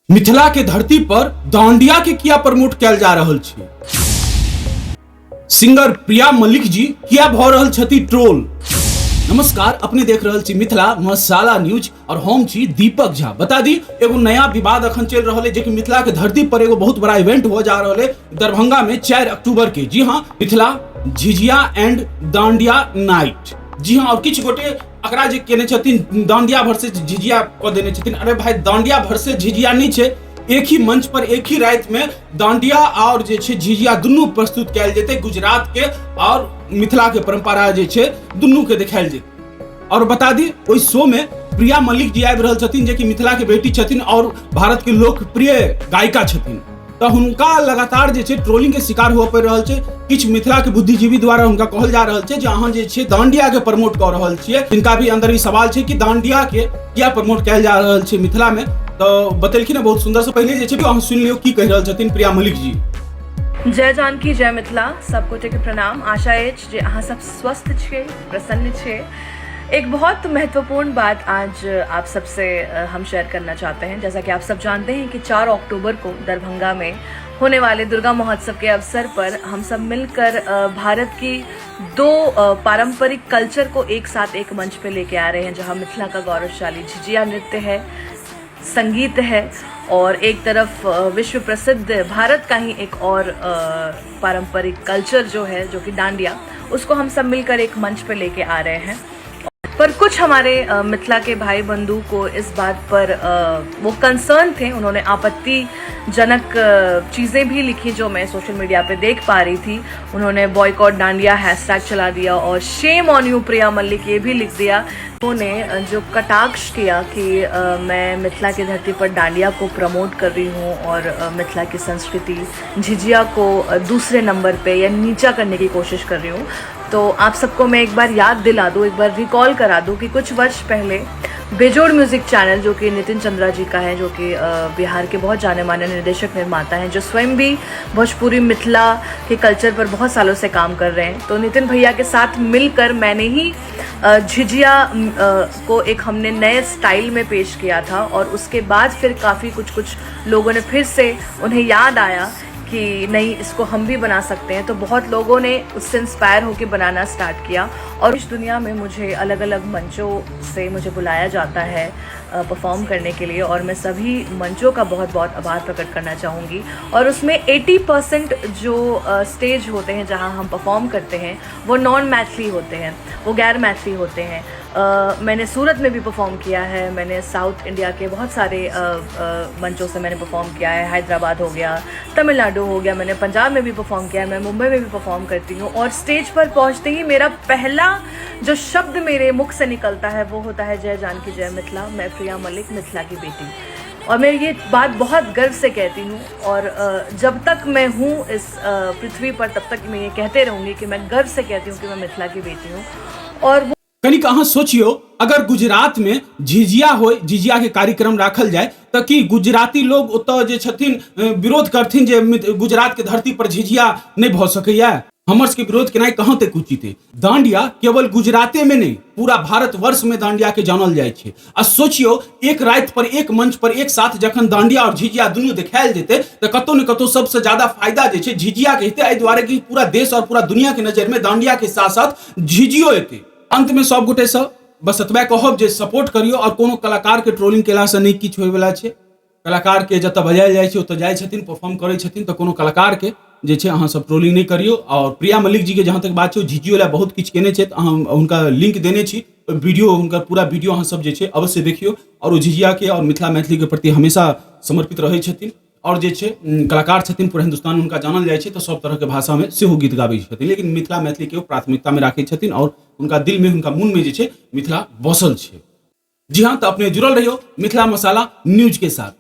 मिथिला के धरती पर दांडिया के किया प्रमोट कैल जा रहल छै? सिंगर प्रिया मलिक जी किया भ रहल छथि ट्रोल? नमस्कार, अपने देख रहल छी मिथिला मसाला न्यूज और हम छी दीपक झा। बता दी एगो नया विवाद अखन चल रहल है जे कि मिथिला के धरती पर एगो बहुत बड़ा इवेंट हो जा रहल है दरभंगा में 4 अक्टूबर के। जी हाँ, मिथिला झिझिया एंड दांडिया नाइट। जी हाँ, और किछु गोटे अकरा जे केने छथिन दांडिया वर्सेस झिझिया कऽ देने छथिन। अरे भाई, दांडिया वर्सेस झिझिया नहीं छै, एक ही मंच पर एक ही राति में दांडिया और जे छै झिझिया दुनू प्रस्तुत कयल जेतै। गुजरात के और मिथिला के परंपरा जे छै दुनू के देखायल जेतै। और बता दी ओहि शो में प्रिया मल्लिक जी आबि रहल छथिन जे कि मिथिला के बेटी छथिन और भारत के लोकप्रिय गायिका छथिन। तऽ हुनका लगातार जे छै ट्रोलिंग के शिकार हुअ पड़ि रहल छै। किछु मिथिला के बुद्धिजीवी द्वारा हुनका कहल जा रहल छै जे अहाँ जे छै दांडिया के प्रमोट कऽ रहल छियै। जिनका भी अंदर ई सवाल छै कि दांडिया के किया प्रमोट कयल जा रहल छै मिथिला में, तऽ बतेलखिन बहुत सुंदर से। पहिले जे छै अहाँ सुनि लियौ की कहि रहल छथिन प्रिया मल्लिक जी। जय जानकी, जय मिथिला, सब गोटे के प्रणाम। आशा अछि जे अहाँ सब स्वस्थ छियै, प्रसन्न छियै। एक बहुत महत्वपूर्ण बात आज आप सबसे हम शेयर करना चाहते हैं। जैसा कि आप सब जानते हैं कि 4 अक्टूबर को दरभंगा में होने वाले दुर्गा महोत्सव के अवसर पर हम सब मिलकर भारत की दो पारंपरिक कल्चर को एक साथ एक मंच पे लेके आ रहे हैं, जहां मिथिला का गौरवशाली झिझिया नृत्य है, संगीत है और एक तरफ विश्व प्रसिद्ध भारत का ही एक और पारंपरिक कल्चर जो है, जो कि डांडिया, उसको हम सब मिलकर एक मंच पे लेके आ रहे हैं। पर कुछ हमारे मिथिला के भाई बंधु को इस बात पर वो कंसर्न थे। उन्होंने आपत्तिजनक चीज़ें भी लिखी जो मैं सोशल मीडिया पे देख पा रही थी। उन्होंने बॉयकॉट डांडिया हैशटैग चला दिया और shame on you Priya Mallik ये भी लिख दिया। उन्होंने जो कटाक्ष किया कि मैं मिथिला की धरती पर डांडिया को प्रमोट कर रही हूँ और मिथिला की संस्कृति झिझिया को दूसरे नंबर पे या नीचा करने की कोशिश कर रही हूँ, तो आप सबको मैं एक बार याद दिला दूँ, एक बार रिकॉल करा दूँ कि कुछ वर्ष पहले बेजोड़ म्यूज़िक चैनल, जो कि नितिन चंद्रा जी का है, जो कि बिहार के बहुत जाने माने निर्देशक निर्माता हैं, जो स्वयं भी भोजपुरी मिथिला के कल्चर पर बहुत सालों से काम कर रहे हैं, तो नितिन भैया के साथ मिलकर मैंने ही झिझिया को एक हमने नए स्टाइल में पेश किया था। और उसके बाद फिर काफ़ी कुछ कुछ लोगों ने फिर से उन्हें याद आया कि नहीं, इसको हम भी बना सकते हैं, तो बहुत लोगों ने उससे इंस्पायर होकर बनाना स्टार्ट किया। और इस दुनिया में मुझे अलग अलग मंचों से मुझे बुलाया जाता है परफॉर्म करने के लिए और मैं सभी मंचों का बहुत बहुत आभार प्रकट करना चाहूँगी। और उसमें 80% जो स्टेज होते हैं जहाँ हम परफॉर्म करते हैं, वो नॉन मैथिली होते हैं, वो गैर मैथिली होते हैं। मैंने सूरत में भी परफॉर्म किया है, मैंने साउथ इंडिया के बहुत सारे मंचों से मैंने परफॉर्म किया है। हैदराबाद हो गया, तमिलनाडु हो गया, मैंने पंजाब में भी परफॉर्म किया है, मैं मुंबई में भी परफॉर्म करती हूँ। और स्टेज पर पहुँचते ही मेरा पहला जो शब्द मेरे मुख से निकलता है, वो होता है जय जानकी, जय मिथिला, मैं प्रिया मलिक, मिथिला की बेटी। और मैं ये बात बहुत गर्व से कहती हूँ और जब तक मैं हूँ इस पृथ्वी पर, तब तक मैं ये कहते रहूँगी कि मैं गर्व से कहती हूँ कि मैं मिथिला की बेटी हूँ और वो कनिक अहाँ सोचियो, अगर गुजरात में झिझिया हो, झिझिया के कार्यक्रम राखल जाय, तऽ की गुजराती लोग ओतऽ जे छथिन विरोध करथिन जे गुजरात के धरती पर झिझिया नहि भऽ सकैया? हमर सबके विरोध केनाइ कहाँ तक उचित है? दांडिया केवल गुजराते में नहीं, पूरा भारतवर्ष में दांडिया के जानल जाइ छै। आ सोचियो, एक राति पर एक मंच पर एक साथ जखन दांडिया और झिझिया दुनू देखायल जेतै, तऽ कतौ ने कतौ सबसे ज्यादा फायदा जे छै झिझिया के हेतै, एहि दुआरे कि पूरा देश और पूरा दुनिया के नजर में दांडिया के साथ साथ झिझियो एतै। अंत में सब गोटे से बस एतबे कहब जे सपोर्ट करियो और कोनो कलाकार के ट्रोलिंग केला से नहि किछु होयवला छै। कलाकार के जतऽ बजायल जाइ छै, ओतऽ जाइ छथिन, परफॉर्म करै छथिन, तऽ कोनो कलाकार के जे छै अहाँ सब ट्रोलिंग नहि करियौ। और प्रिया मल्लिक जी के जहाँ तक बात छै, ओ झिझियो लए बहुत किछु केने छथि। अहाँ हुनका लिंक देने छी वीडियो, हुनकर पूरा वीडियो अहाँ सब जे छै अवश्य देखियौ। और ओ झिझिया के और मिथिला मैथिली के प्रति हमेशा समर्पित रहै छथिन और जे छै कलाकार छथिन, पूरा हिन्दुस्तान हुनका जानल जाइ छै, तऽ सब तरहके भाषामे सेहो गीत गाबै छथिन, लेकिन मिथिला मैथिलीके ओ प्राथमिकतामे राखै छथिन और हुनका दिलमे, हुनका मोनमे जे छै मिथिला बसल छै। जी हाँ, तऽ अपने जुड़ल रहियौ मिथिला मसाला न्यूज के साथ।